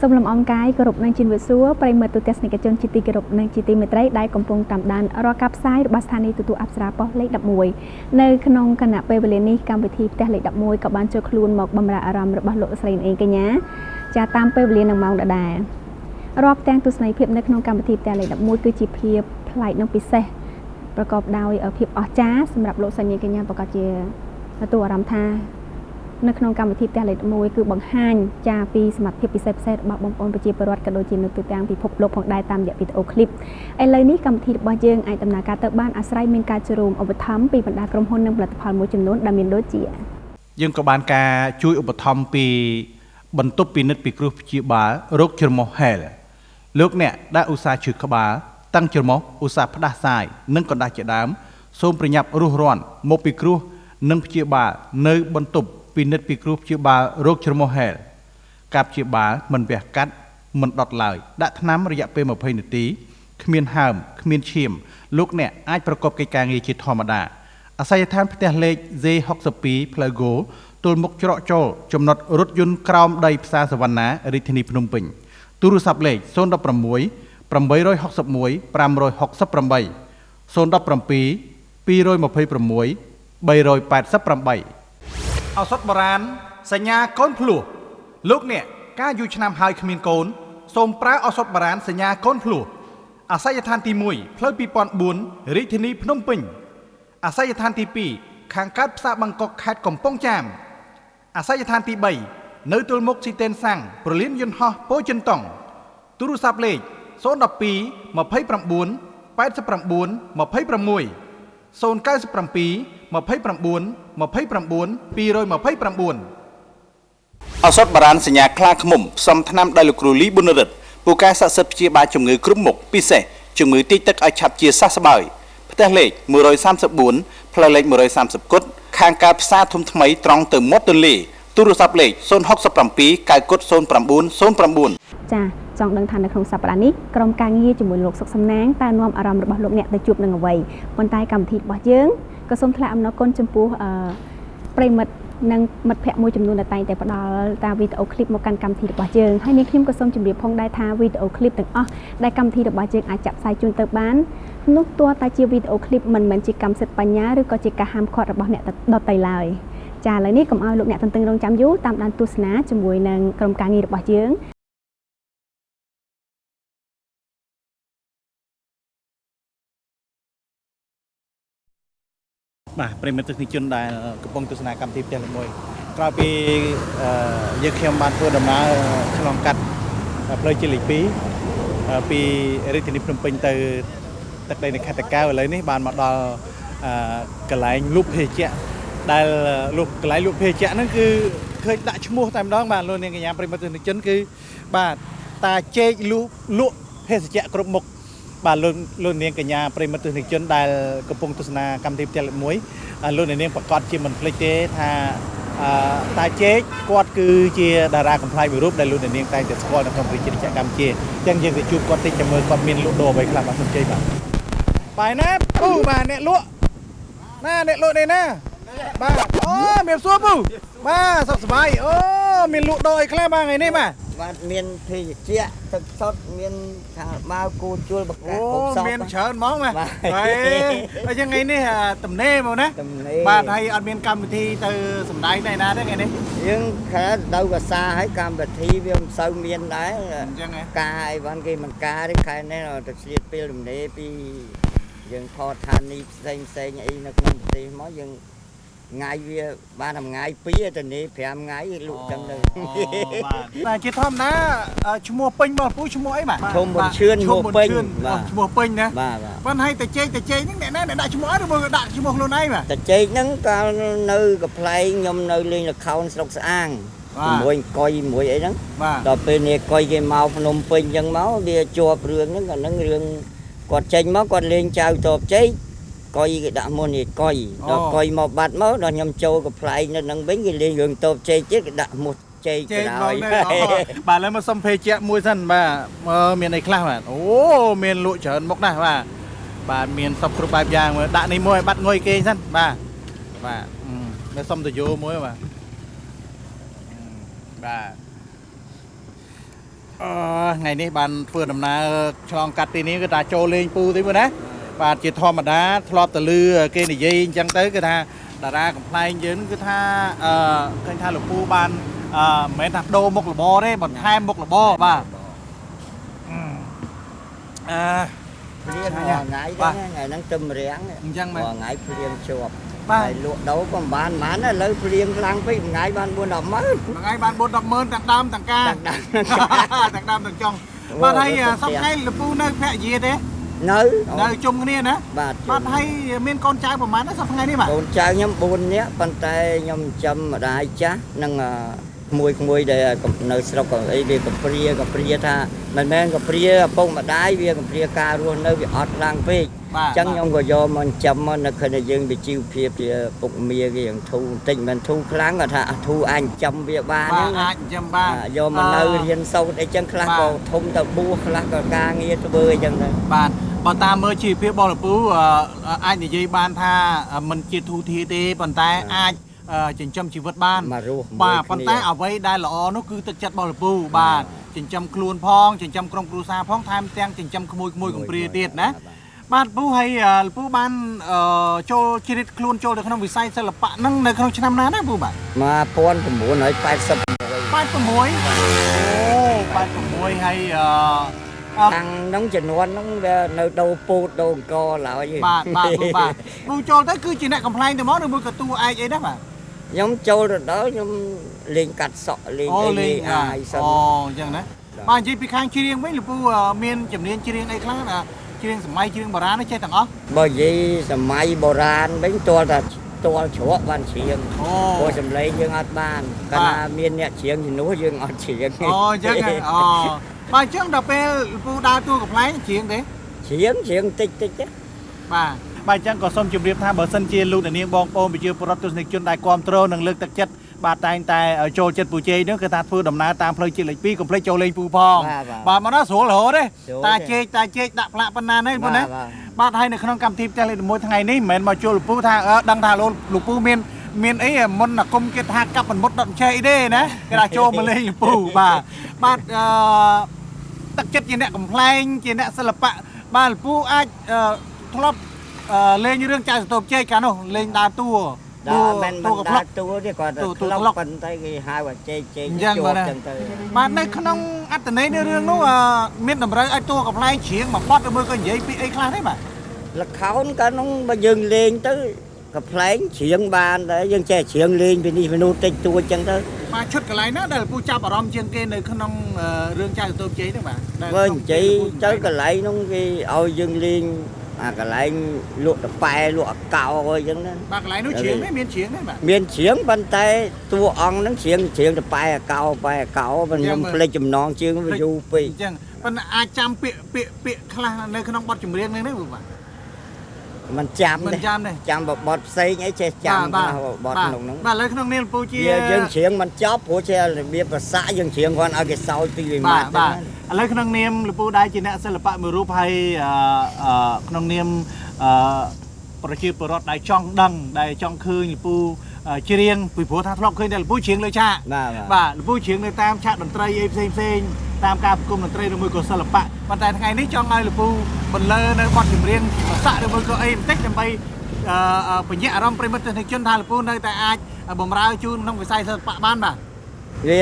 សូមលំអរកាយគោរពនឹងជំរាបសួរប្រិយមិត្តទូទស្សនិកជនជាទីគោរពនិងជាទីមេត្រីដែលកំពុងតាមដានរាល់ការផ្សាយរបស់ស្ថានីយទូទស្សន៍អប្សរាប៉ុស្តិ៍លេខ11នៅក្នុងគណៈពេលវេលានេះកម្មវិធីផ្ទះលេខ11ក៏បានចូលខ្លួនមកបម្រើអារម្មណ៍របស់លោកស្រីនាងកញ្ញាចាតាមពេលវេលានឹងម៉ោងដដែលរាប់ទាំងទស្សនីយភាពនៅក្នុងកម្មវិធីផ្ទះលេខ11គឺជាភាពប្លែកនិងពិសេសប្រកបដោយភាពអស្ចារ្យសម្រាប់លោកស្រីនាងកញ្ញាប្រកាសជាទទួលអារម្មណ៍ថានៅក្នុងកម្មវិធីផ្ទះលេខ1គឺបង្ហាញចាពីសមត្ថភាពពិសេសពិសេសរបស់បងប្អូនប្រជាពលរដ្ឋក៏ដូចជានៅទូទាំងពិភពលោកផងដែរតាមរយៈវីដេអូឃ្លីបឥឡូវនេះកម្មវិធីរបស់យើងអាចដំណើរការទៅបានអាស្រ័យមានការចូលរួមឧបត្ថម្ភពីបណ្ដាក្រុមហ៊ុននិងផលិតផលមួយចំនួនដែលមានដូចជាយើងក៏បានការជួយឧបត្ថម្ភពីបន្ទប់ពិនិត្យពិគ្រោះព្យាបាលរោគច្រមុះហែលលោកអ្នកដែលឧស្សាហ៍ឈឺក្បាលតាំងច្រមុះឧស្សាហ៍ផ្ដាសាយនិងកណ្ដាស់ជាដើមសូមប្រញាប់រុះរាន់មកពិគ្រោះនិងព្យាបាលនៅបន្ទប់ពិនិត្យពិគ្រោះព្យាបាលរោគច្រមុះហែលការព្យាបាលមិនវះកាត់មិនដុតឡើយដាក់ថ្នាំរយៈពេល20នាទីគ្មានហើមគ្មានឈាមលោកអ្នកអាចប្រកបកិច្ចការងារជាធម្មតាអាសយដ្ឋានផ្ទះលេខ Z62 ផ្លូវគោទល់មុខច្រកចូលចំណុតរថយន្តក្រោមដីផ្សារសវណ្ណារាជធានីភ្នំពេញទូរស័ព្ទលេខ016 861 568 017 226 388ឱសថបុរាណសញ្ញាកូនភ្លោះលោកអ្នកការយូរឆ្នាំហើយគ្មានកូនសូមប្រើឱសថបុរាណសញ្ញាកូនភ្លោះអាសយដ្ឋានទី1ផ្លូវ2004រាជធានីភ្នំពេញអាសយដ្ឋានទី2ខាងកើតផ្សារបឹងកុកខេត្តកំពង់ចាមអាសយដ្ឋានទី3នៅទល់មុខស៊ីតេនសាំងព្រលានយន្តហោះពោធិចិនតុងទូរស័ព្ទលេខ012 29 89 26 097 29 29 229ឱសថបុរាណសញ្ញាខ្លាឃ្មុំផ្សំថ្នាំដោយលោកគ្រូលីប៊ុនរិទ្ធពូកែស័ក្តិសិទ្ធិព្យាបាលជំងឺគ្រប់មុខពិសេសជំងឺទីទឹកឲ្យឆាប់ជាសះស្បើយផ្ទះលេខ134ផ្លូវលេខ130គុតខាងកើតផ្សារធំថ្មីត្រង់ទៅមាត់ទន្លេទូរស័ព្ទលេខ067 90909ចាចង់ដឹងថានៅក្នុងសប្តាហ៍នេះក្រុមការងារជាមួយលោកសុកសំណាងតើនាំអារម្មណ៍របស់លោកអ្នកទៅជួបនឹងអ្វីប៉ុន្តែកម្មវិធីរបស់យើងក៏សូមថ្លែងអំណរគុណចំពោះប្រិមិត្តនិងមិត្តភ័ក្តិមួយចំនួនដែលតែងតែផ្ដល់តាមវីដេអូឃ្លីបមកកាន់កម្មវិធីរបស់យើងហើយនាងខ្ញុំក៏សូមជម្រាបផងដែរថាវីដេអូឃ្លីបទាំងអស់ដែលកម្មវិធីរបស់យើងអាចចាក់ផ្សាយជូនទៅបាននោះទោះតែជាវីដេអូឃ្លីបមិនមែនជាកម្មសិទ្ធិបញ្ញាឬក៏ជាការហាមឃាត់របស់អ្នកដទៃឡើយចាឥឡូវនេះកុំឲ្យលោកអ្នកទន្ទឹងរង់ចាំយូរតាមដានទស្សនាជាមួយនឹងក្រុមការងាររបស់យើងបាទប្រិយមិត្តទស្សនិកជនដែលកំពុងទស្សនាកម្មវិធីផ្ទះលេខ1ក្រោយពីយើងខ្ញុំបានធ្វើដំណើរឆ្លងកាត់ផ្លូវជាតិលេខ2ពីរាជធានីភ្នំពេញទៅទឹកដីនៃខេត្តតាកែវឥឡូវនេះបានមកដល់កន្លែងលក់ភេសជ្ជៈដែលលក់កន្លែងលក់ភេសជ្ជៈហ្នឹងគឺឃើញដាក់ឈ្មោះតែម្ដងបាទលោកនាងកញ្ញាប្រិយមិត្តទស្សនិកជនគឺបាទតាចេកលក់ភេសជ្ជៈគ្រប់មុខបាទលោកនាងកញ្ញាប្រិយមិត្តទស្សនិកជនដែលកំពុងទស្សនាកម្មវិធីផ្ទះលេខ1លោកនាងប្រកាសជាមិនភ្លេចទេថាតាចេកគាត់គឺជាតារាកំប្លែងមួយរូបដែលលោកនាងតែងតែស្គាល់នៅក្នុងប្រជាជាតិកម្ពុជាអញ្ចឹងយើងទៅជួបគាត់តិចចាំមើលគាត់មានលក់ដូរអ្វីខ្លះបាទសូមជ័យបាទបាយណាពូបាទអ្នកលក់ណាអ្នកលក់នេះណាបាទអូមានសួរពូបាទសុខសប្បាយអូមានលក់ដូរអីខ្លះបាទថ្ងៃនេះបាទបាទមានភេសជ្ជៈទឹកសុទ្ធមានខាងបាវគូជួលបកាគ្រប់សពមានច្រើនហ្មងបាទហើយអញ្ចឹងថ្ងៃនេះទំនេរមកណាបាទហើយអត់មានកម្មវិធីទៅសម្ដែងនៅណាទេថ្ងៃនេះយើងខែដៅកាសាហើយកម្មវិធីវាមិនសូវមានដែរអញ្ចឹងការអីបានគេមិនការទេខែនេះទៅឆ្លៀតពេលទំនេរពីយើងថតឋានីផ្សេងផ្សេងអីនៅក្នុងប្រទេសមកយើងថ្ងៃវាបានមួយថ្ងៃ2ទៅនេះ5ថ្ងៃលក់ចឹងទៅបាទជាធម្មតាឈ្មោះពេញរបស់ពូឈ្មោះអីបាទឈុំប៊ុនឈឿនឈ្មោះពេញបាទឈ្មោះពេញណាបាទប៉ុន្តែតាចេកហ្នឹងអ្នកណាអ្នកដាក់ឈ្មោះឬមកដាក់ឈ្មោះខ្លួនឯងបាទតាចេកហ្នឹងកាលនៅកំប្លែងខ្ញុំនៅលេងល្ខោនស្រុកស្អាងជាមួយអង្គុយមួយអីហ្នឹងដល់ពេលនេះអង្គុយគេមកភ្នំពេញចឹងមកវាជាប់រឿងហ្នឹងអាហ្នឹងរឿងគាត់ចេញមកគាត់លេងចៅតបចេកកុយគេដាក់មុននេះកុយដល់កុយមកបាត់មកដល់ខ្ញុំចូលកំប្លែងនៅនឹងវិញគេលេងរឿងតបចេកទៀតគេដាក់មុនចេកក្រោយបាទឥឡូវមកសុំភេសជ្ជៈមួយសិនបាទមានអីខ្លះបាទអូមានលក់ច្រើនមុខណាស់បាទបាទមានសពគ្រប់បែបយ៉ាងមើលដាក់នេះមួយឲ្យបាត់ងុយគេសិនបាទបាទមើលសុំទៅយោមួយបាទបាទ ថ្ងៃនេះបានធ្វើដំណើរឆ្លងកាត់ទីនេះគឺថាចូលលេងពូទីមើលណាបាទជាធម្មតាធ្លាប់ទៅលឺគេនិយាយអញ្ចឹងទៅគឺថាតារាកំប្លែងយើងគឺថាឃើញថាលោកពូបានមិនមែនថាដូរមុខរបរទេបន្ថែមមុខរបរបាទភ្លៀងរាល់ថ្ងៃហ្នឹងថ្ងៃហ្នឹងទឹមរាំងអញ្ចឹងមែនរាល់ថ្ងៃភ្លៀងជាប់ហើយលក់ដូរក៏មិនបានប៉ុន្មានឥឡូវភ្លៀងខ្លាំងពេកមួយថ្ងៃបាន4 10ម៉ឺនមួយថ្ងៃបាន4 10ម៉ឺនទាំងដើមទាំងការទាំងដើមទាំងចុងបាទហើយសប្តាហ៍លោកពូនៅភរិយាទេនៅជុំគ្នាណាបាទបាទហើយមានកូនចៅប្រហែលណាសប្តាហ៍ថ្ងៃនេះបាទកូនចៅខ្ញុំ4នាក់ប៉ុន្តែខ្ញុំចាំម្ដាយចាស់និងក្មួយដែលនៅស្រុកអីវាកំព្រាថាមិនមែនកំព្រាឪពុកម្ដាយវាកំព្រាការរស់នៅវាអត់ខ្លាំងពេកអញ្ចឹងខ្ញុំក៏យកមកចាំមកនៅឃើញថាយើងវាជីវភាពជាពុកមាគេយ៉ាងធូរបន្តិចមិនធូរខ្លាំងគាត់ថាធូរអាចចាំវាបានហ្នឹងអាចចាំបានយកមកនៅរៀនសូត្រអីចឹងខ្លះក៏ធំទៅបួសខ្លះក៏ការងារធ្វើអីចឹងទៅបាទបើតាមមើលជីវភាពរបស់លោកពូអាចនិយាយបានថាមិនជាធូរធារទេប៉ុន្តែអាចចិញ្ចឹមជីវិតបានបាទប៉ុន្តែអ្វីដែលល្អនោះគឺទឹកចិត្តរបស់លោកពូបាទចិញ្ចឹមខ្លួនផងចិញ្ចឹមក្រុមគ្រួសារផងថែមទាំងចិញ្ចឹមក្មួយកំព្រាទៀតណាបាទពូហើយលោកពូបានចូលជ្រៀតខ្លួនចូលទៅក្នុងវិស័យសិល្បៈហ្នឹងនៅក្នុងឆ្នាំណាណាពូបាទ1986 86អូ86ហើយតាំងហ្នឹងជំនាន់ហ្នឹងវានៅដូរពូតដូរអង្គឡើយបាទបាទពូបាទពូចូលទៅគឺជាអ្នកកំប្លែងទៅមកឬមួយក៏តួឯកអីដែរបាទខ្ញុំចូលទៅដល់ខ្ញុំលេងកាត់សក់លេងអីលេងអាយសិនអូអញ្ចឹងណាបាទនិយាយពីខាងច្រៀងវិញលោកពូមានជំនាញច្រៀងអីខ្លះណាច្រៀងសម័យច្រៀងបុរាណចេះទាំងអស់បើនិយាយសម័យបុរាណវិញទាល់តែទាល់ជ្រក់បានច្រៀងព្រោះសម្លេងយើងអត់បានកាលណាមានអ្នកច្រៀងជំនួសយើងអត់ច្រៀងអូអញ្ចឹងអូបាទអញ្ចឹងដល់ពេលពូដើរតួកំប្លែងច្រៀងទេច្រៀងតិចតិចទេបាទបាទអញ្ចឹងក៏សូមជម្រាបថាបើសិនជាលោកអ្នកនាងបងប្អូនប្រជាពលរដ្ឋទស្សនិកជនដែលគាំទ្រនិងលើកទឹកចិត្តបាទតែងតែចូលចិត្តពូជ័យនោះគឺថាធ្វើដំណើរតាមផ្លូវជាតិលេខ2កុំភ្លេចចូលលេងពូផងបាទមកដល់ស្រួលរហូតទេតាជែកដាក់ផ្លាកប៉ុណ្ណានេះពូណាបាទហើយនៅក្នុងកម្មវិធីផ្ទះលេខ11ថ្ងៃនេះមិនមែនមកជួលលោកពូថាដឹងថាលោកពូមានអីមុនអាគមគេថាកាប់មិនមុតដុតឆេកទេណាគេថាចូលមកលេងលោកពូបាទបាទទឹកចិត្តជាអ្នកកំប្លែងជាអ្នកសិល្បៈបាទលោកពូអាចធ្លាប់លេងរឿងចៅសន្ទប់ជែកកាលនោះលេងដើរតួដល់មិនដើរតួទេគាត់ធ្លាប់ប៉ុន្តែគេហៅថាជែកជាប់ចឹងទៅបាទនៅក្នុងអត្ថន័យនៃរឿងនោះមានតម្រូវឲ្យតួកំប្លែងច្រៀងមួយបទឬមួយក៏និយាយពីអីខ្លះទេបាទល្ខោនកាលនោះបើយើងលេងទៅកំប្លែងច្រៀងបានដែរយើងចេះច្រៀងលេងពីនេះពីនោះតិចតួចចឹងទៅបាទឈុតកន្លែងណាដែលពូចាប់អារម្មណ៍ជាងគេនៅក្នុងរឿងចៅសន្ទប់ជ័យហ្នឹងបាទបើនិយាយទៅកន្លែងនោះគេឲ្យយើងលេងអាកន្លែងលក់តប៉ែលក់អកោអីចឹងណាបាទកន្លែងនោះច្រៀងទេមានច្រៀងទេបាទមានច្រៀងប៉ុន្តែតួអង្គហ្នឹងច្រៀងតប៉ែអកោប៉ែអកោប៉ុន្តែខ្ញុំភ្លេចចំណងជើងវាយូរពេកអញ្ចឹងប៉ុន្តែអាចចាំពាក្យខ្លះនៅក្នុងបទចម្រៀងហ្នឹងទេបាទមិនចាំទេចាំបទផ្សេងអីចេះចាំបទក្នុងហ្នឹងបាទឥឡូវក្នុងនេះពូជាយើងច្រៀងមិនចប់ព្រោះជារបៀបប្រសាយើងច្រៀងគាត់ឲ្យគេសោយពីវិមាត្របាទឥឡូវក្នុងនាមលោកពូដែរជាអ្នកសិល្បៈមួយរូបហើយក្នុងនាមប្រជាពលរដ្ឋដែលចង់ដឹងដែលចង់ឃើញលោកពូច្រៀងពីព្រោះថាធ្លាប់ឃើញតែលោកពូច្រៀងលើឆាកបាទលោកពូច្រៀងនៅតាមឆាកតន្ត្រីអីផ្សេងផ្សេងតាមការប្រគំតន្ត្រីឬមួយក៏សិល្បៈប៉ុន្តែថ្ងៃនេះចង់ឲ្យលោកពូបន្លឺនៅបទចម្រៀងភាសាឬមួយក៏អីបន្តិចដើម្បីពញាក់អារម្មណ៍ប្រិមត្តទស្សនិកជនថាលោកពូនៅតែអាចបំរើជូនក្នុងវិស័យសិល្បៈបានបាទវា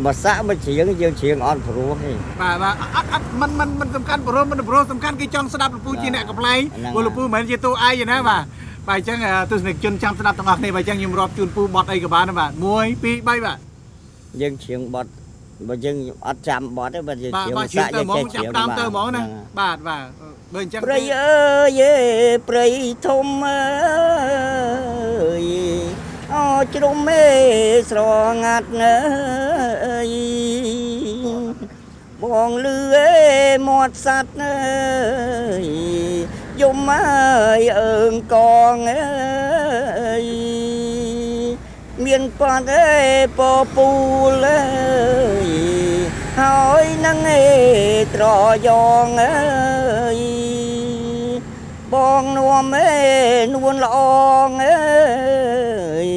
ភាសាមកច្រៀងយើងច្រៀងអត់ព្រោះទេបាទបាទអត់មិនសំខាន់ព្រោះមិនព្រោះសំខាន់គេចង់ស្ដាប់លោកពូជាអ្នកកំប្លែងព្រោះលោកពូមិនមែនជាតួឯកទេណាបាទបាទអញ្ចឹងទស្សនិកជនចាំស្ដាប់ទាំងអស់គ្នាបាទអញ្ចឹងខ្ញុំរាប់ជូនពូបទអីក៏បានបាទ1 2 3បាទយើងច្រៀងបទបើយើងអត់ចាំបទទេបើយើងច្រៀងភាសាយើងចេះច្រៀងតាមទៅហ្មងណាបាទបាទបើអញ្ចឹងព្រៃអើយព្រៃធំអើយអូជ្រុំមេស្រងាត់អើយបងលឺអេមាត់សัตว์អើយយំអើយអើងកងអើយមានប៉ាត់អេពពូលអើយហើយនឹងអេត្រយ៉ងអើយបងនាំអេនួនល្អងអើយ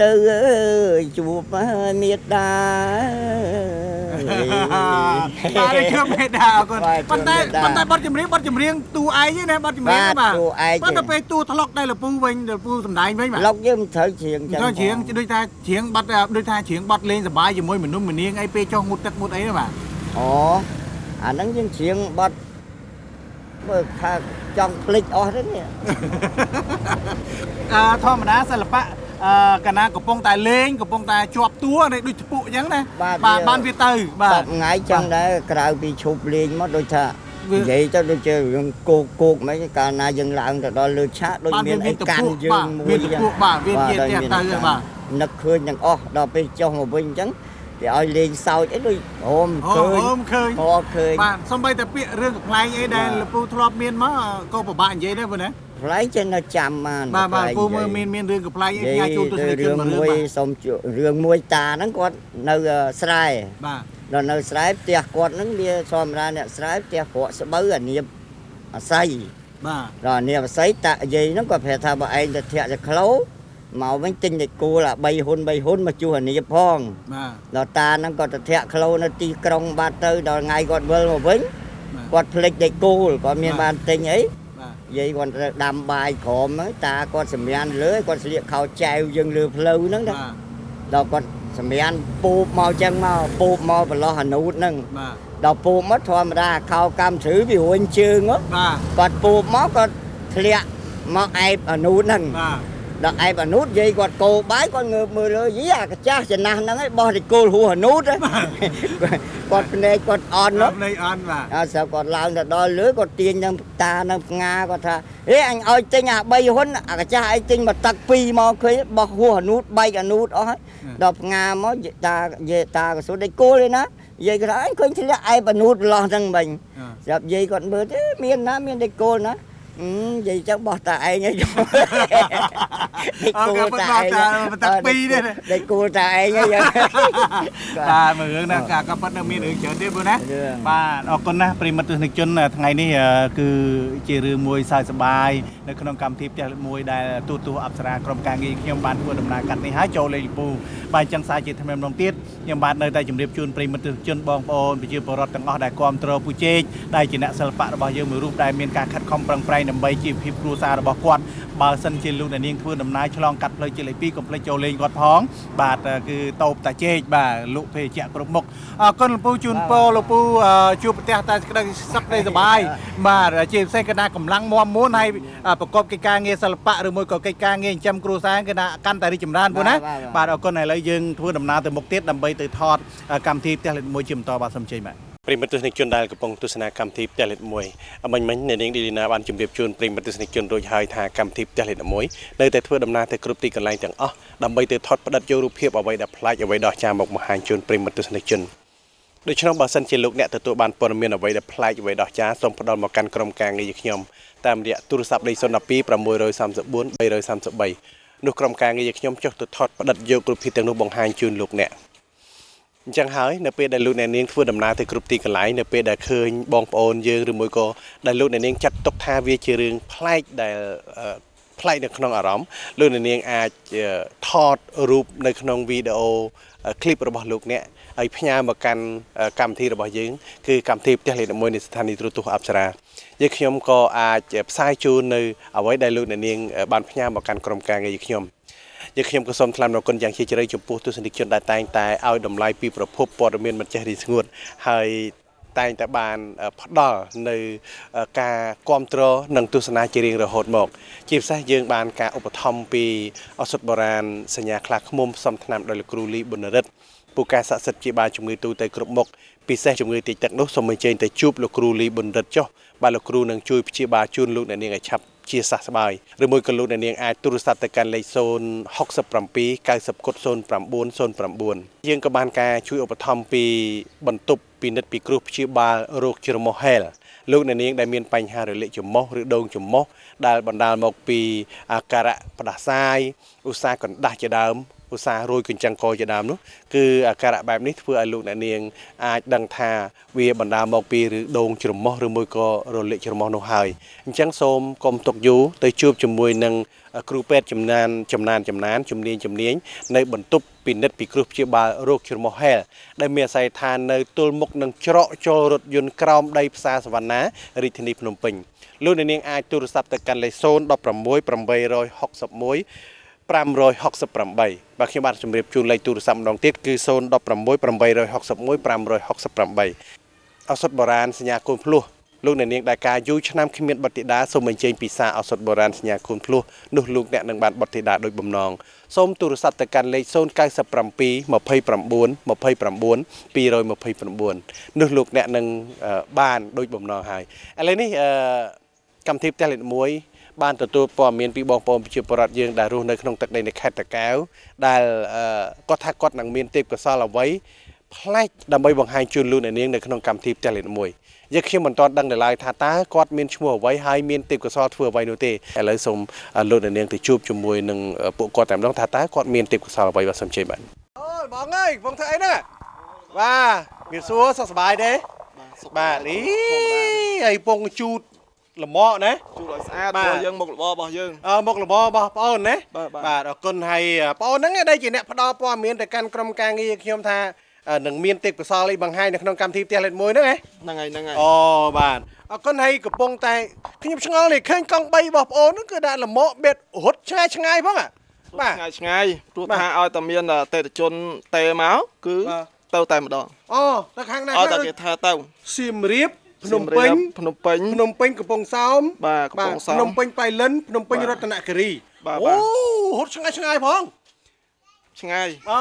ទៅអើយជួបមេដា បាទជឿមេដាអរគុណប៉ុន្តែបទចម្រៀងតួឯងណាបទចម្រៀងបាទប៉ុន្តែពេលតួថ្លុកដែលលពូវិញលពូសំដែងវិញបាទឡុកយើងមិនត្រូវច្រៀងចឹងត្រូវច្រៀងដូចថាច្រៀងបទដូចថាច្រៀងបទលេងសប្បាយជាមួយមនុស្សម្នាងអីពេលចុះងូតទឹកងូតអីណាបាទអូអាហ្នឹងយើងច្រៀងបទបើថាចង់ភ្លេចអស់ទេនេះធម្មតាសិល្បៈកាលណាកំពុងតែលេងកំពុងតែជាប់តួនេះដូចថ្ពុអញ្ចឹងណាបាទបានវាទៅបាទថ្ងៃចឹងដែរក្រៅពីឈប់លេងមកដូចថានិយាយទៅដូចជារឿងគោកគោកមិនកាលណាយើងឡើងទៅដល់លើឆាកដូចមានអីកាន់យើងមួយចឹងបាទវាជាទៅបាទនឹកឃើញទាំងអស់ដល់ពេលចុះមកវិញអញ្ចឹងគេឲ្យលេងសើចអីដូចហូមឃើញហូមឃើញបាទសំបីតែពាក្យរឿងកំប្លែងអីដែលលពូធ្លាប់មានមកក៏ពិបាកនិយាយដែរបងណាប្លែងចេះនៅចាំបានបាទពូមើលមានរឿងកំប្លែងអីផ្ញើជូនទស្សនិកជនមួយរឿងមួយសូមរឿងមួយតាហ្នឹងគាត់នៅស្រែបាទដល់នៅស្រែផ្ទះគាត់ហ្នឹងវាធម្មតាអ្នកស្រែផ្ទះប្រក់ស្បូវអានៀបអាស័យបាទដល់អានៀបអាស័យតាយាយហ្នឹងគាត់ប្រាប់ថាបើឯងទៅធាក់ទៅក្លោមកវិញទិញតែគោលអា3ហ៊ុន3ហ៊ុនមកជួសអានៀបផងបាទដល់តាហ្នឹងគាត់ទៅធាក់ក្លោនៅទីក្រុងបាត់ទៅដល់ថ្ងៃគាត់វិលមកវិញគាត់ភ្លេចតែគោលគាត់មានបានទិញអីយាយគាត់ទៅដាំបាយក្រមហ្នឹងតាគាត់សម្រានលើគាត់ស្លៀកខោចែវយើងលើផ្លូវហ្នឹងណាដល់គាត់សម្រានពូបមកចឹងមកពូបមកប្រឡោះអានូតហ្នឹងដល់ពូបមកធម្មតាខោកម្មជ្រឺវារួញជើងគាត់ពូបមកគាត់ធ្លាក់មកអែបអានូតហ្នឹងដល់អែបអានូតយាយគាត់កោបាយគាត់ងើបមើលលើយីអាកាចាស់ចំណាស់ហ្នឹងឯងបោះតែគោលហួសអានូតគាត់ភ្នែកគាត់អន់ភ្នែកអន់បាទអើស្រាប់គាត់ឡើងទៅដល់លើគាត់ទាញនឹងតានឹងផ្ងាគាត់ថាហេអញឲ្យទិញអា3ហ៊ុនអាកាចាស់ឯងទិញមកទឹក2មកឃើញបោះហួសអានូតបែកអានូតអស់ហើយដល់ផ្ងាមកតាយាយតាក៏សួរដេកគោលឯណាយាយគាត់ថាអញឃើញធ្លាក់អែបអានូតម្លោះហ្នឹងមិញស្រាប់យាយគាត់មើលទេមានណាមានដេកគោលណានិយាយចឹងបោះតាឯងឯងដេកគោលតាឯងតាពីរទេដេកគោលតាឯងឯងបាទមួយរឿងណាក៏ប៉ុតនៅមានរឿងច្រើនទៀតបងណាបាទអរគុណណាស់ប្រិមត្តទស្សនិកជនថ្ងៃនេះគឺជារឿងមួយសើចសប្បាយនៅក្នុងកម្មវិធីផ្ទះមួយដែលទូទស្សន៍អប្សរាក្រុមការងារខ្ញុំបានធ្វើដំណើរកាត់នេះហើយចូលលេងលពូបាទអញ្ចឹងសារជាថ្មីម្ដងទៀតខ្ញុំបាទនៅតែជម្រាបជូនប្រិមត្តទស្សនិកជនបងប្អូនប្រជាពលរដ្ឋទាំងអស់ដែលគាំទ្រពូជែកដែលជាអ្នកសិល្បៈរបស់យើងមួយរូបដែលមានការខិតខំប្រឹងប្រែងដើម្បីជីវភាពគ្រួសាររបស់គាត់បើសិនជាលោកអ្នកនាងធ្វើដំណើរឆ្លងកាត់ផ្លូវជាតិលេខ2កុំភ្លេចចូលលេងគាត់ផងបាទគឺតូបតាជែកបាទលក់ភេសជ្ជៈគ្រប់មុខអរគុណលោកពូជូនពរលោកពូជួបប្រទះតែក្តីសុខក្តីសប្បាយបាទជាពិសេសកណ្ដាកម្លាំងមាំមួនហើយប្រកបកិច្ចការងារសិល្បៈឬមួយក៏កិច្ចការងារចិញ្ចឹមគ្រួសារគឺថាកាន់តែរីកចម្រើនពូណាបាទអរគុណឥឡូវយើងធ្វើដំណើរទៅមុខទៀតដើម្បីទៅថតកម្មវិធីផ្ទះលេខ1ជាបន្តបាទសូមជ័យបាទប្រិមត្តទស្សនិកជនដែលកំពុងទស្សនាកម្មវិធីផ្ទះលេខ1អមិញមិញអ្នកនាងឌីលីណាបានជម្រាបជូនប្រិមត្តទស្សនិកជនរួចហើយថាកម្មវិធីផ្ទះលេខ11នៅតែធ្វើដំណើរទៅគ្រប់ទីកន្លែងទាំងអស់ដើម្បីទៅថតផ្តិតយករូបភាពអ្វីដែលប្លែកអ្វីដ៏អស្ចារ្យមកបង្ហាញជូនប្រិមត្តទស្សនិកជនដូច្នោះបើសិនជាលោកអ្នកទទួលបានព័ត៌មានអ្វីដែលប្លែកអ្វីដ៏អស្ចារ្យសូមផ្ដល់មកកាន់ក្រុមការងារខ្ញុំតាមរយៈទូរស័ព្ទលេខ012 634 333នោះក្រុមការងារខ្ញុំចុះទៅថតផ្តិតយករូបភាពទាំងនោះបង្ហាញជូនលោកអ្នកអញ្ចឹងហើយនៅពេលដែលលោកអ្នកនាងធ្វើដំណើរទៅគ្រប់ទីកន្លែងនៅពេលដែលឃើញបងប្អូនយើងឬមួយក៏ដែលលោកអ្នកនាងចាត់ទុកថាវាជារឿងប្លែកដែលប្លែកនៅក្នុងអារម្មណ៍លោកអ្នកនាងអាចថតរូបនៅក្នុងវីដេអូឃ្លីបរបស់លោកអ្នកហើយផ្ញើមកកាន់កម្មវិធីរបស់យើងគឺកម្មវិធីផ្ទះលេខ11នៃស្ថានីយ៍ទូរទស្សន៍អប្សរាយើងខ្ញុំក៏អាចផ្សាយជូននៅអ្វីដែលលោកអ្នកនាងបានផ្ញើមកកាន់ក្រុមការងារខ្ញុំយើងខ្ញុំក៏សូមថ្លែងអំណរគុណយ៉ាងជ្រាលជ្រៅចំពោះទស្សនិកជនដែលតែងតែឲ្យតម្លៃពីប្រភពព័ត៌មានមិនចេះរីងស្ងួតហើយតែងតែបានផ្ដល់នៅការគ្រប់គ្រងនិងទស្សនាជារៀងរហូតមកជាពិសេសយើងបានការឧបត្ថម្ភពីឱសថបុរាណសញ្ញាខ្លាឃ្មុំផ្សំថ្នាំដោយលោកគ្រូលីប៊ុនរិទ្ធពូកែស័ក្តិសិទ្ធិព្យាបាលជំងឺទូទៅគ្រប់មុខពិសេសជំងឺតិចទឹកនោះសូមអញ្ជើញទៅជួបលោកគ្រូលីប៊ុនរិទ្ធចុះបាទលោកគ្រូនឹងជួយព្យាបាលជូនលោកអ្នកនាងឲ្យឆាប់ជាសះស្បើយឬមួយក៏លោកអ្នកនាងអាចទូរស័ព្ទទៅកាន់លេខ067 90 0909យើងក៏បានការជួយឧបត្ថម្ភពីបន្ទប់ពិនិត្យពិគ្រោះព្យាបាលរោគច្រមុះហែលលោកអ្នកនាងដែលមានបញ្ហារលាកច្រមុះឬដូងច្រមុះដែលបណ្ដាលមកពីអាការៈផ្ដាសាយឧស្សាហ៍កណ្ដាស់ជាដើម ឧស្សាហ៍រយកញ្ចឹងកជាដើមនោះគឺអាការៈបែបនេះធ្វើឲ្យលោកអ្នកនាងអាចដឹងថាវាបណ្ដាលមកពីឬដូងច្រមុះឬមួយក៏រលាកច្រមុះនោះហើយអញ្ចឹងសូមកុំទុកយូរទៅជួបជាមួយនឹងគ្រូពេទ្យចំណានចំណានចំណានជំនាញជំនាញនៅបន្ទប់ពិនិត្យពិគ្រោះព្យាបាលរោគច្រមុះហែលដែលមានអាស័យដ្ឋាននៅទល់មុខនឹងច្រកចូលរថយន្តក្រោមដីផ្សារសវណ្ណារាជធានីភ្នំពេញលោកអ្នកនាងអាចទូរស័ព្ទទៅកាន់លេខ016 861 568បាទខ្ញុំបាទជម្រាបជូនលេខទូរស័ព្ទម្ដងទៀតគឺ016 861 568ឱសថបុរាណសញ្ញាកូនភ្លោះលោកអ្នកនាងដែលការយូរឆ្នាំគ្មានបុត្រធីតាសូមអញ្ជើញពិសាឱសថបុរាណសញ្ញាកូនភ្លោះនោះលោកអ្នកនឹងបានបុត្រធីតាដោយបំណងសូមទូរស័ព្ទទៅកាន់លេខ097 29 29 229នោះលោកអ្នកនឹងបានដោយបំណងហើយឥឡូវនេះកម្មវិធីផ្ទះលេខ1បានទទួលព័ត៌មានពីបងប្អូនប្រជាពលរដ្ឋយើងដែលរស់នៅក្នុងទឹកដីនៃខេត្តតាកែវដែលគាត់ថាគាត់នឹងមានទេពកោសល្យអ្វីប្លែកដើម្បីបង្ហាញជូនលោកអ្នកនាងនៅក្នុងកម្មវិធីផ្ទះលេខ1យើងខ្ញុំមិនទាន់ដឹងនៅឡើយថាតើគាត់មានឈ្មោះអ្វីហើយមានទេពកោសល្យធ្វើអ្វីនោះទេឥឡូវសូមលោកអ្នកនាងទៅជួបជាមួយនឹងពួកគាត់តែម្ដងថាតើគាត់មានទេពកោសល្យអ្វីបាទសូមជម្រាបបាទអូបងអើយបងធ្វើអីហ្នឹងបាទមានសួរសុខសប្បាយទេបាទអីហើយពងជូតលមកណាជូតឲ្យស្អាតព្រោះយើងមុខរបររបស់យើងមុខរបររបស់ប្អូនណាបាទអរគុណហើយប្អូនហ្នឹងដែលជាអ្នកផ្ដល់ព័ត៌មានទៅកាន់ក្រុមការងារខ្ញុំថានឹងមានទេពកោសល្យអីបង្ហាញនៅក្នុងកម្មវិធីផ្ទះលេខ1ហ្នឹងហ៎ហ្នឹងហើយហ្នឹងហើយអូបាទអរគុណហើយកំពុងតែខ្ញុំឆ្ងល់នេះឃើញកង់3របស់ប្អូនហ្នឹងគឺដាក់លមកបៀតរត់ឆ្ងាយឆ្ងាយផងបាទឆ្ងាយឆ្ងាយព្រោះថាឲ្យតែមានអតិថិជនតេមកគឺទៅតែម្ដងអូទៅខាងណាឲ្យតែគេថាទៅសៀមរាបភ្នំពេញភ្នំពេញភ្នំពេញកំពង់សោមបាទកំពង់សោមភ្នំពេញបៃលិនភ្នំពេញរតនគិរីអូរត់ឆ្ងាយឆ្ងាយផងឆ្ងាយអូ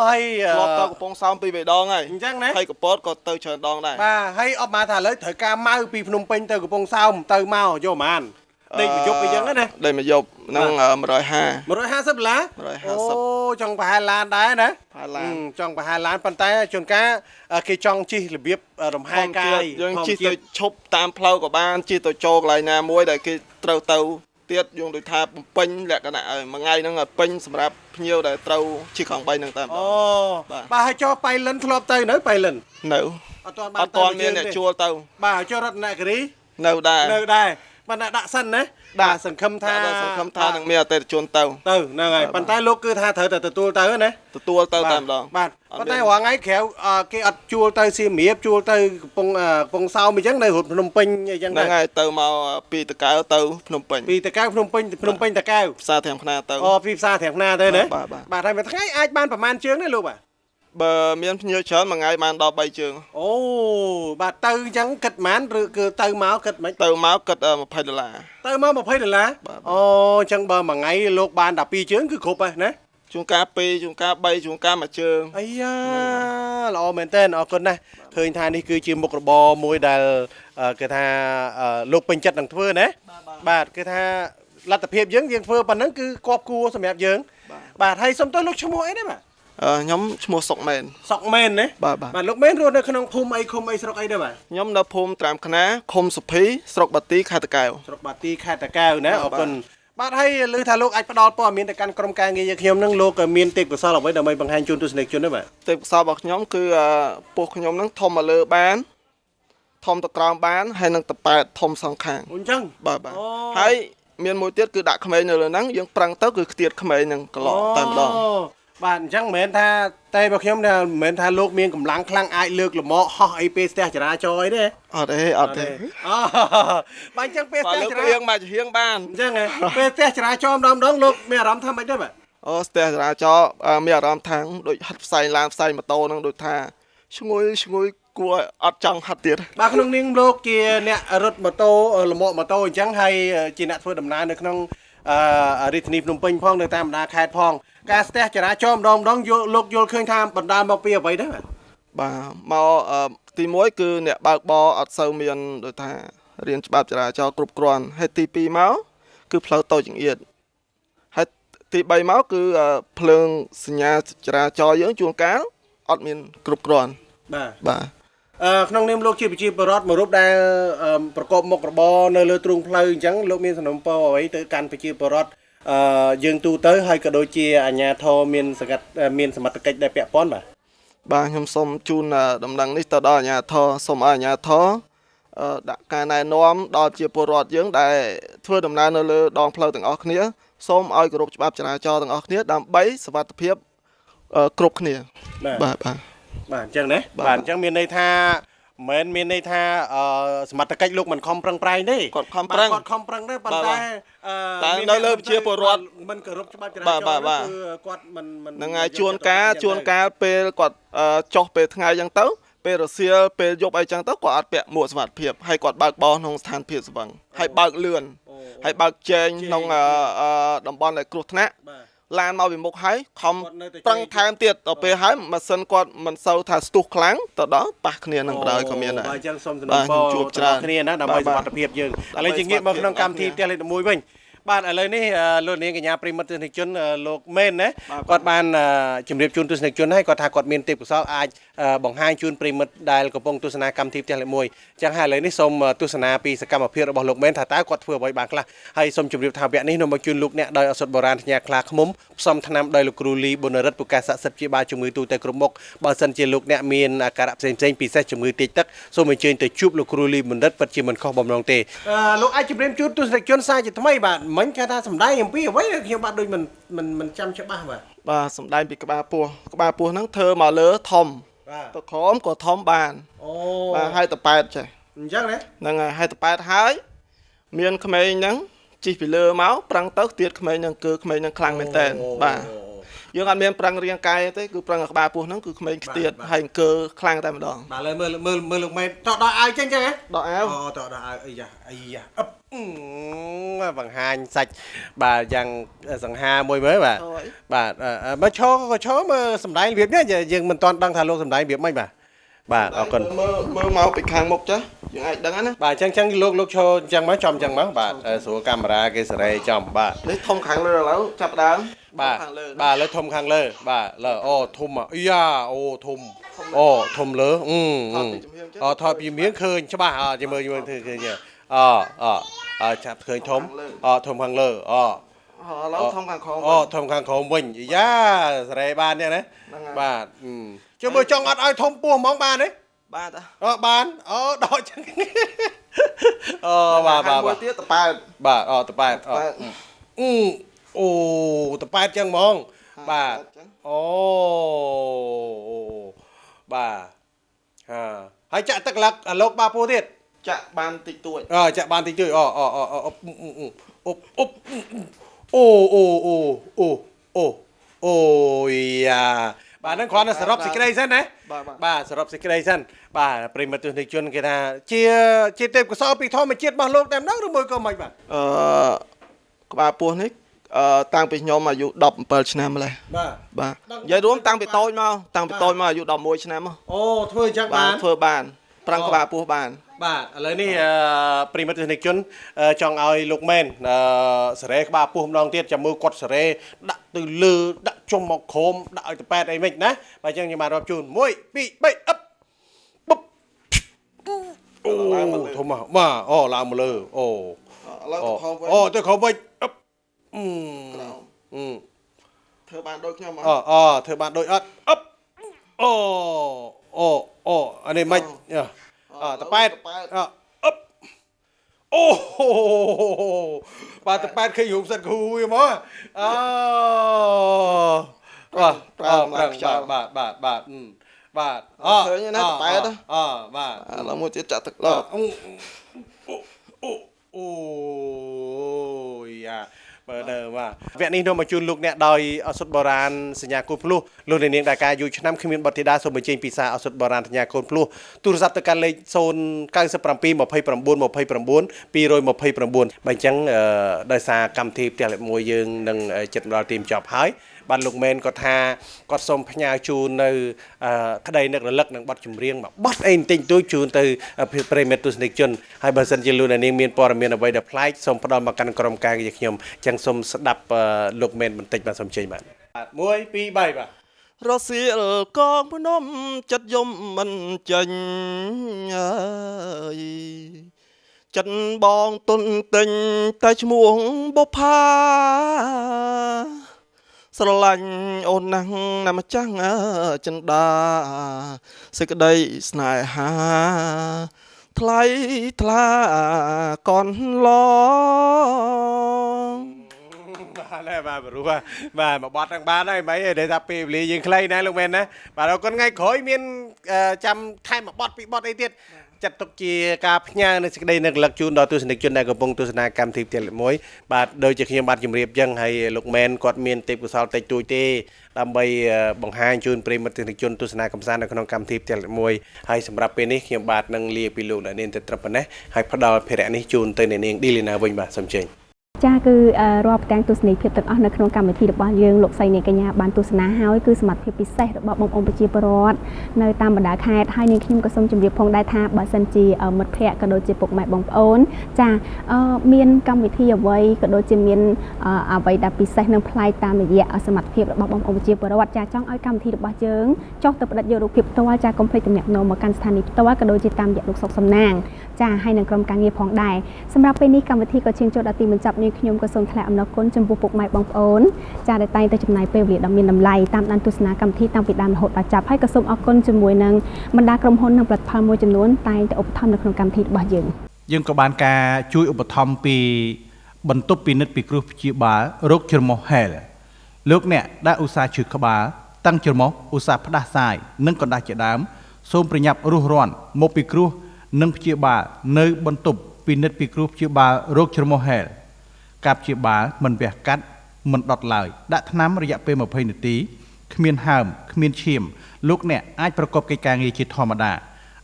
ហើយធ្លាប់ទៅកំពង់សោមពីរដងហើយអញ្ចឹងណាហើយកពតក៏ទៅច្រើនដងដែរបាទហើយអបមកថាឥឡូវត្រូវការម៉ៅពីភ្នំពេញទៅកំពង់សោមទៅមកយកប៉ុន្មានដេកមួយយប់អីចឹងណាដេកមួយយប់ហ្នឹង150 150ដុល្លារ150អូចង់ប្រហែលឡានដែរណាប្រហែលឡានចង់ប្រហែលឡានប៉ុន្តែជួនកាលគេចង់ជិះរបៀបរំហែកាយយើងជិះទៅឈប់តាមផ្លូវក៏បានជិះទៅចូលកន្លែងណាមួយដែលគេត្រូវទៅទៀតយើងដូចថាបំពេញលក្ខណៈឲ្យមួយថ្ងៃហ្នឹងឲ្យពេញសម្រាប់ភ្ញៀវដែលត្រូវជិះកង់3ហ្នឹងតាមអូបាទហើយចុះបៃលិនធ្លាប់ទៅនៅបៃលិននៅអត់ទាន់បានអត់ទាន់មានអ្នកជួលទៅបាទចុះរតនគិរីនៅដែរនៅដែរបាទដាក់សិនណាបាទសង្ឃឹមថានឹងមានអតិថិជនទៅទៅហ្នឹងហើយប៉ុន្តែលោកគឺថាត្រូវតែទទួលទៅណាទទួលទៅតែម្ដងបាទប៉ុន្តែរាល់ថ្ងៃក្រៅគេអត់ជួលទៅសៀមរាបជួលទៅកំពង់សោមអញ្ចឹងនៅភ្នំពេញអញ្ចឹងហ្នឹងហើយទៅមកពីតកែវទៅភ្នំពេញពីតកែវភ្នំពេញភ្នំពេញតកែវផ្សារត្រាំខ្នាទៅអូពីផ្សារត្រាំខ្នាទៅណាបាទហើយមួយថ្ងៃអាចបានប្រហែលជើងទេលោកបាទបើមានភ្ញៀវច្រើនមួយថ្ងៃបានដល់3ជើងអូបាទទៅអញ្ចឹងគិតប៉ុន្មានឬគឺទៅមកគិតមិនទៅមកគិត20ដុល្លារទៅមក20ដុល្លារអូអញ្ចឹងបើមួយថ្ងៃលោកបាន12ជើងគឺគ្រប់ហើយណាជួនកាល2ជួនកាល3ជួនកាល1ជើងអាយ៉ាល្អមែនតើអរគុណណាស់ឃើញថានេះគឺជាមុខរបរមួយដែលគេថាលោកពេញចិត្តនឹងធ្វើណាបាទគេថាលទ្ធភាពយើងយើងធ្វើប៉ុណ្ណឹងគឺគប់គួរសម្រាប់យើងបាទហើយសុំទោសលោកឈ្មោះអីដែរបាទខ្ញុំឈ្មោះសុកមែនសុកមែនណាបាទលោកមែនរស់នៅក្នុងភូមិអីឃុំអីស្រុកអីដែរបាទខ្ញុំនៅភូមិត្រាំខ្នាឃុំសុភីស្រុកបាទីខេត្តតាកែវស្រុកបាទីខេត្តតាកែវណាអរគុណបាទហើយឮថាលោកអាចផ្ដល់ព័ត៌មានទៅកាន់ក្រុមការងារយើងខ្ញុំនឹងលោកមានទេពកោសល្យអ្វីដើម្បីបង្ហាញជូនទស្សនិកជនទេបាទទេពកោសល្យរបស់ខ្ញុំគឺពោះខ្ញុំនឹងធំមកលើបានធំទៅក្រោមបានហើយនឹងតប៉ែតធំសងខាងអញ្ចឹងបាទបាទហើយមានមួយទៀតគឺដាក់ក្មេងនៅលើហ្នឹងយើងប្រឹងទៅគឺខ្ទាតក្មេងនឹងកន្លកតែម្ដងបាទអញ្ចឹងមិនមែនថាតែបើខ្ញុំថាមិនមែនថាលោកមានកម្លាំងខ្លាំងអាចលើកលមកហោះអីពេលស្ទះចរាចរណ៍អីទេអត់ទេអត់ទេអូបាទអញ្ចឹងពេលស្ទះចរាចរណ៍មកជាងបានអញ្ចឹងហ៎ពេលស្ទះចរាចរណ៍ម្ដងម្ដងលោកមានអារម្មណ៍ថាម៉េចដែរបាទអូស្ទះចរាចរណ៍មានអារម្មណ៍ថាដូចហិតផ្សែងឡានផ្សែងម៉ូតូហ្នឹងដូចថាឈ្ងុយឈ្ងុយគួរអត់ចង់ហិតទៀតបាទក្នុងនាងលោកជាអ្នករត់ម៉ូតូលមកម៉ូតូអញ្ចឹងហើយជាអ្នកធ្វើដំណើរនៅក្នុងរាជធានីភ្នំពេញផងនៅតាមបណ្ដាខេត្តផងការស្ទះចរាចរណ៍ម្ដងម្ដងលោកយល់ឃើញថាបណ្ដាលមកពីអ្វីដែរបាទបាទមកទី1គឺអ្នកបើកបរអត់សូវមានដូចថារៀនច្បាប់ចរាចរណ៍គ្រប់គ្រាន់ហើយទី2មកគឺផ្លូវតូចចង្អៀតហើយទី3មកគឺភ្លើងសញ្ញាចរាចរណ៍យើងជួនកាលអត់មានគ្រប់គ្រាន់បាទបាទក្នុងនាមលោកជាប្រជាពលរដ្ឋមួយរូបដែលប្រកបមុខរបរនៅលើទ្រូងផ្លូវអញ្ចឹងលោកមានសំណូមពរអ្វីទៅកាន់ប្រជាពលរដ្ឋ យើងទូទៅហើយក៏ដូចជាអាជ្ញាធរមានសង្កាត់មានសមត្ថកិច្ចដែលពាក់ព័ន្ធបាទបាទខ្ញុំសូមជូនដំណឹងនេះទៅដល់អាជ្ញាធរសូមឲ្យអាជ្ញាធរដាក់ការណែនាំដល់ជាពលរដ្ឋយើងដែលធ្វើដំណើរនៅលើដងផ្លូវទាំងអស់គ្នាសូមឲ្យគោរពច្បាប់ចរាចរណ៍ទាំងអស់គ្នាដើម្បីសុវត្ថិភាពគ្រប់គ្នាបាទបាទបាទអញ្ចឹងណាបាទអញ្ចឹងមានន័យថាមិនមានន័យថាសមត្ថកិច្ចលោកមិនខំប្រឹងប្រែងទេគាត់ខំប្រឹងគាត់ខំប្រឹងដែរប៉ុន្តែតែនៅលើប្រជាពលរដ្ឋមិនគោរពច្បាប់ចរាចរណ៍គឺគាត់មិនហ្នឹងហើយជួនកាលពេលគាត់ចុះពេលថ្ងៃអញ្ចឹងទៅពេលរសៀលពេលយប់អីចឹងទៅគាត់អត់ពាក់មួកសុវត្ថិភាពហើយគាត់បើកបរក្នុងស្ថានភាពស្វឹងហើយបើកលឿនហើយបើកជែងក្នុងតំបន់ដែលគ្រោះថ្នាក់ឡានមកពីមុខហើយខំប្រឹងថែមទៀតដល់ពេលហើយម៉ាស៊ីនគាត់មិនសូវថាស្ទុះខ្លាំងទៅដល់ប៉ះគ្នានឹងបណ្ដោយក៏មានដែរបាទអញ្ចឹងសូមសំណូមពរជួបច្រើនគ្នាណាដើម្បីសុវត្ថិភាពយើងឥឡូវជាងាកមកក្នុងកម្មវិធីផ្ទះលេខ11វិញបាទឥឡូវនេះលោកនាងកញ្ញាប្រិមត្តទស្សនិកជនលោកមែនណាគាត់បានជម្រាបជូនទស្សនិកជនហើយគាត់ថាគាត់មានទេពកោសល្យអាចបង្ហាញជូនប្រិមត្តដែលកំពុងទស្សនាកម្មវិធីផ្ទះលេខ1អញ្ចឹងហើយឥឡូវនេះសូមទស្សនាពីសកម្មភាពរបស់លោកមែនថាតើគាត់ធ្វើអ្វីបានខ្លះហើយសូមជម្រាបថាវគ្គនេះនាំមកជូនលោកអ្នកដោយឱសថបុរាណសញ្ញាខ្លាឃ្មុំផ្សំថ្នាំដោយលោកគ្រូលីប៊ុនរិទ្ធពូកែស័ក្តិសិទ្ធិព្យាបាលជំងឺទូទៅគ្រប់មុខបើសិនជាលោកអ្នកមានអាការៈផ្សេងៗពិសេសជំងឺទាចទឹកសូមអញ្ជើញទៅជួបលោកគ្រូលីប៊ុនរិទ្ធពិតជាមិនខុសបំណងទេលោកអាចជម្រាបជូនទស្សនិកជនសារជាថ្មីបាទមិញគេថាសំដែងអំពីអ្វីខ្ញុំបាទដូចមិនចាំច្បាស់បាទបាទសំដែងពីក្បាលពោះក្បាលពោះហ្នឹងធ្វើមកលើធំទៅក្រោមក៏ធំបានអូបាទហើយតប៉ែតចេះអញ្ចឹងណាហ្នឹងហើយហើយតប៉ែតហើយមានក្មេងហ្នឹងជិះពីលើមកប្រឹងទៅទៀតក្មេងហ្នឹងគឺក្មេងហ្នឹងខ្លាំងមែនតើបាទយើងអត់មានប្រឹងរាងកាយទេគឺប្រឹងក្បាលពោះហ្នឹងគឺក្មេងខ្ទៀតហើយអង្គើខ្លាំងតែម្ដងបាទឥឡូវមើលមើលមើលលោកមេតដល់អាវចេញចឹងហ៎ដល់អាវអូតដល់អាវអីយ៉ាអីយ៉ាអឹបបង្ហាញសាច់បាទយ៉ាងសង្ហាមួយមើលបាទបាទបើឈរក៏ឈរមើលសំដែងរបៀបនេះយើងមិនទាន់ដឹងថាលោកសំដែងរបៀបម៉េចបាទបាទអរគុណមើលមើលមកពីខាងមុខចាស់យើងអាចដឹងណាបាទអញ្ចឹងលោកឈរអញ្ចឹងមកចំអញ្ចឹងមកបាទស្រួលកាមេរ៉ាគេសេរីចំបាទនេះធំខាងលើឥឡូវចាប់ដើមបាទបាទលើធំខាងលើបាទលើអូធំអីយ៉ាអូធំអូធំលើអឺថតពីចំហៀងឃើញច្បាស់អើមើលមើលឃើញអអចាប់ឃើញធំអធំខាងលើអឥឡូវធំខាងក្រោមអូធំខាងក្រោមវិញយ៉ាសេរីបានទេណាបាទជុំមើលចង់អត់ឲ្យធំពោះហ្មងបានទេបាទអូបានអូដកចឹងអូបាទបាទមួយទៀតតប៉ែតបាទអូតប៉ែតអូអូតប៉ែតចឹងហ្មងបាទអូបាទហាហើយចាក់ទឹកលោកបាពោះទៀតចាក់បានតិចតួចអើចាក់បានតិចតួចអូអូអូអូអូអូអូអូអូអូអូយ៉ាបាទហ្នឹងគ្រាន់តែសរុបសេចក្តីសិនណាបាទសរុបសេចក្តីសិនបាទប្រិមត្តទស្សនិកជនគេថាជាទេពកោសល្យពីធម្មជាតិរបស់លោកតែម្ដងឬមួយក៏មិនបាទក្បាលពោះនេះតាំងពីខ្ញុំអាយុ17ឆ្នាំម្លេះបាទបាទនិយាយរួមតាំងពីតូចមកតាំងពីតូចមកអាយុ11ឆ្នាំអូធ្វើអញ្ចឹងបានធ្វើបានប្រឹងក្បាលពោះបានបាទឥឡូវនេះប្រិមត្តទស្សនិកជនចង់ឲ្យលោកមែនសេរីក្បាលពោះម្ដងទៀតចាំមើលគាត់សេរីដាក់ទៅលើដាក់ចុះមកក្រោមដាក់ឲ្យតប៉ែតអីមិនណាបាទអញ្ចឹងខ្ញុំបានរាប់ជូន1 2 3អឹបបុបអូធំបាទអូឡើងមកលើអូឥឡូវទៅក្រោមវិញអូទៅក្រោមវិញអឹបធ្វើបានដូចខ្ញុំអត់អូធ្វើបានដូចអត់អឹបអូអូអូអានេះមិនអតប៉ែតអអឹបអូបាទតប៉ែតឃើញរូបសិតគ្រូវាមកអូបាទបាទបាទបាទបាទបាទអឃើញណាតប៉ែតអបាទឥឡូវមួយទៀតចាក់ទឹកលកអូអូយ៉ាបើដើបាទវគ្គនេះនាំមកជូនលោកអ្នកដោយឱសថបុរាណសញ្ញាកូនភ្លោះលោកអ្នកនាងដែលការយូរឆ្នាំគ្មានបុត្រធីតាសូមបញ្ចេញពិសាឱសថបុរាណសញ្ញាកូនភ្លោះទូរស័ព្ទទៅកាន់លេខ097 29 29 229បើអញ្ចឹងដោយសារកម្មវិធីផ្ទះលេខ1យើងនឹងចិត្តដល់ទីបញ្ចប់ហើយបាទលោកមែនគាត់ថាគាត់សូមផ្ញើជូននៅក្តីនឹករលឹកនិងបទចម្រៀងបទអីបន្តិចតួចជូនទៅប្រិយមិត្តទស្សនិកជនហើយបើសិនជាលោកអ្នកនាងមានព័ត៌មានអ្វីដែលប្លែកសូមផ្ដល់មកកាន់ក្រុមការងារខ្ញុំអញ្ចឹងសូមស្ដាប់លោកមែនបន្តិចបាទសូមជ័យបាទ1 2 3បាទរសៀលកងភ្នំចិត្តយំមិនចេញអើយចិត្តបងទុនទិញតែឈ្មោះបុផា ស្រឡាញ់អូនណាស់ណាម្ចាស់ចិន្តាសេចក្តីស្នេហាថ្លៃថ្លាកនឡង បាទហើយបាទព្រោះបាទមួយបត់ហ្នឹងបានហើយមិនអីដែលថាពេលវេលាយើងខ្លីណាលោកមែនណាបាទអរគុណថ្ងៃក្រោយមានចាំថែមមួយបត់ពីរបត់អីទៀតចាត់ទុកជាការផ្ញើនៅសេចក្តីនឹករលឹកជូនដល់ទស្សនិកជនដែលកំពុងទស្សនាកម្មវិធីផ្ទះលេខ1បាទដូចជាខ្ញុំបាទជម្រាបចឹងហើយលោកមែនគាត់មានទេពកោសលតិចតួចទេដើម្បីបង្ហាញជូនប្រិយមិត្តទស្សនិកជនទស្សនាកម្សាន្តនៅក្នុងកម្មវិធីផ្ទះលេខ1ហើយសម្រាប់ពេលនេះខ្ញុំបាទនឹងលាពីលោកអ្នកនាងទៅត្រឹមប៉ុណ្ណេះហើយផ្ដល់ភារៈនេះជូនទៅអ្នកនាងឌីលីណាវិញបាទសូមអញ្ជើញ ចាគឺរាល់ផ្ទាំងទស្សនីយភាពទាំងអស់នៅក្នុងកម្មវិធីរបស់យើងលោកស្រីនាងកញ្ញាបានទស្សនាហើយគឺសមត្ថភាពពិសេសរបស់បងប្អូនប្រជាពលរដ្ឋនៅតាមបណ្ដាខេត្តហើយនាងខ្ញុំក៏សូមជម្រាបផងដែរថាបើសិនជាមិត្តភ័ក្តិក៏ដូចជាពុកម៉ែបងប្អូនចាមានកម្មវិធីអ្វីក៏ដូចជាមានអ្វីដែលពិសេសនិងប្លែកតាមរយៈសមត្ថភាពរបស់បងប្អូនប្រជាពលរដ្ឋចាចង់ឲ្យកម្មវិធីរបស់យើងចុះទៅផ្តិតយករូបភាពផ្ទាល់ចាកុំភ្លេចទំនាក់ទំនងមកកាន់ស្ថានីយ៍ផ្ទាល់ក៏ដូចជាតាមរយៈលោកសុកសំណាងចាហើយនឹងក្រុមការងារផងដែរសម្រាប់ពេលនេះកម្មវិធីក៏ឈានចូលដល់ទីបញ្ចប់នេះខ្ញុំក៏សូមថ្លែងអំណរគុណចំពោះពុកម៉ែបងប្អូនចាដែលតែងតែចំណាយពេលវេលាដ៏មានតម្លៃតាមដានទស្សនាកម្មវិធីតាំងពីដើមរហូតដល់ចប់ហើយក៏សូមអរគុណជាមួយនឹងបណ្ដាក្រុមហ៊ុននិងផលិតផលមួយចំនួនតែងតែឧបត្ថម្ភនៅក្នុងកម្មវិធីរបស់យើង យើងក៏បានការជួយឧបត្ថម្ភពីបន្ទប់ពិនិត្យពិគ្រោះព្យាបាលរោគច្រមុះហែលលោកអ្នកដែលឧស្សាហ៍ឈឺក្បាលតាំងច្រមុះឧស្សាហ៍ផ្ដាសាយនិងកណ្ដាស់ជាដើមសូមប្រញាប់រុះរាន់មកពិគ្រោះនិងព្យាបាលនៅបន្ទប់ពិនិត្យពិគ្រោះព្យាបាលរោគច្រមុះហែលការព្យាបាលមិនវះកាត់មិនដុតឡើយដាក់ថ្នាំរយៈពេល20នាទីគ្មានហើមគ្មានឈាមលោកអ្នកអាចប្រកបកិច្ចការងារជាធម្មតា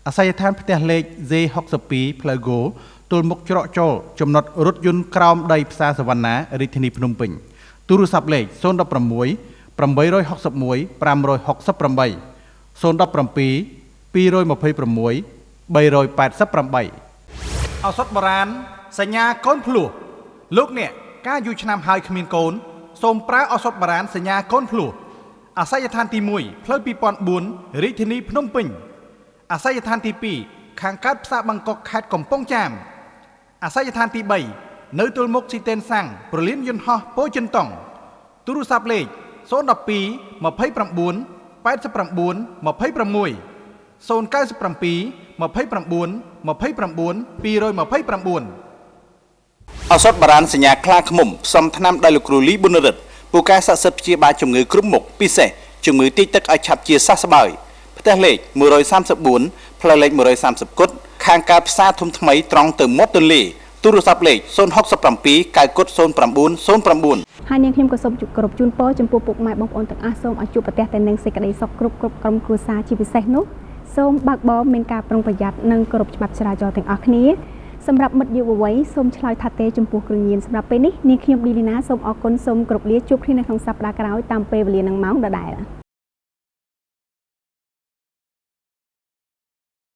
អាសយដ្ឋានផ្ទះលេខ Z62 ផ្លូវគោទល់មុខច្រកចូលចំណុចរថយន្តក្រោមដីផ្សារសវណ្ណារាជធានីភ្នំពេញទូរស័ព្ទលេខ016 861 568 017 226 388ឱសថបុរាណសញ្ញាកូនភ្លោះលោកអ្នកការយូរឆ្នាំហើយគ្មានកូនសូមប្រើឱសថបុរាណសញ្ញាកូនភ្លោះអាសយដ្ឋានទី1ផ្លូវ2004រាជធានីភ្នំពេញអាសយដ្ឋានទី2ខាងកើតផ្សារបឹងកុកខេត្តកំពង់ចាមអាសយដ្ឋានទី3នៅទល់មុខស៊ីតេនសាំងព្រលានយន្តហោះពោធិ៍ចិនតុងទូរស័ព្ទលេខ012 29 89 26 097 29 29 229 ឱសថបុរាណសញ្ញាខ្លាឃ្មុំផ្សំថ្នាំដោយលោកគ្រូលីប៊ុនរិទ្ធពូកែស័ក្តិសិទ្ធិព្យាបាលជំងឺគ្រប់មុខពិសេសជំងឺទីទឹកឲ្យឆាប់ជាសះស្បើយផ្ទះលេខ134ផ្លូវលេខ130គុតខាងកើតផ្សារធំថ្មីត្រង់ទៅមាត់ទន្លេទូរស័ព្ទលេខ067 9គុត0909 ហើយនាងខ្ញុំក៏សូមគោរពជូនពរចំពោះពុកម៉ែបងប្អូនទាំងអស់សូមឲ្យជួបប្រទះតែនឹងសេចក្តីសុខគ្រប់គ្រប់ក្រុមគ្រួសារជាពិសេសនោះសូមបើកបរមានការប្រុងប្រយ័ត្ននិងគោរពច្បាប់ចរាចរណ៍ទាំងអស់គ្នាសម្រាប់មិត្តយុវវ័យសូមឆ្លើយថាទេចំពោះគ្រឿងញៀនសម្រាប់ពេលនេះនាងខ្ញុំឌីលីណាសូមអរគុណសូមគោរពលាជួបគ្នានៅក្នុងសប្តាហ៍ក្រោយតាមពេលវេលានឹងម៉ោងដដែល។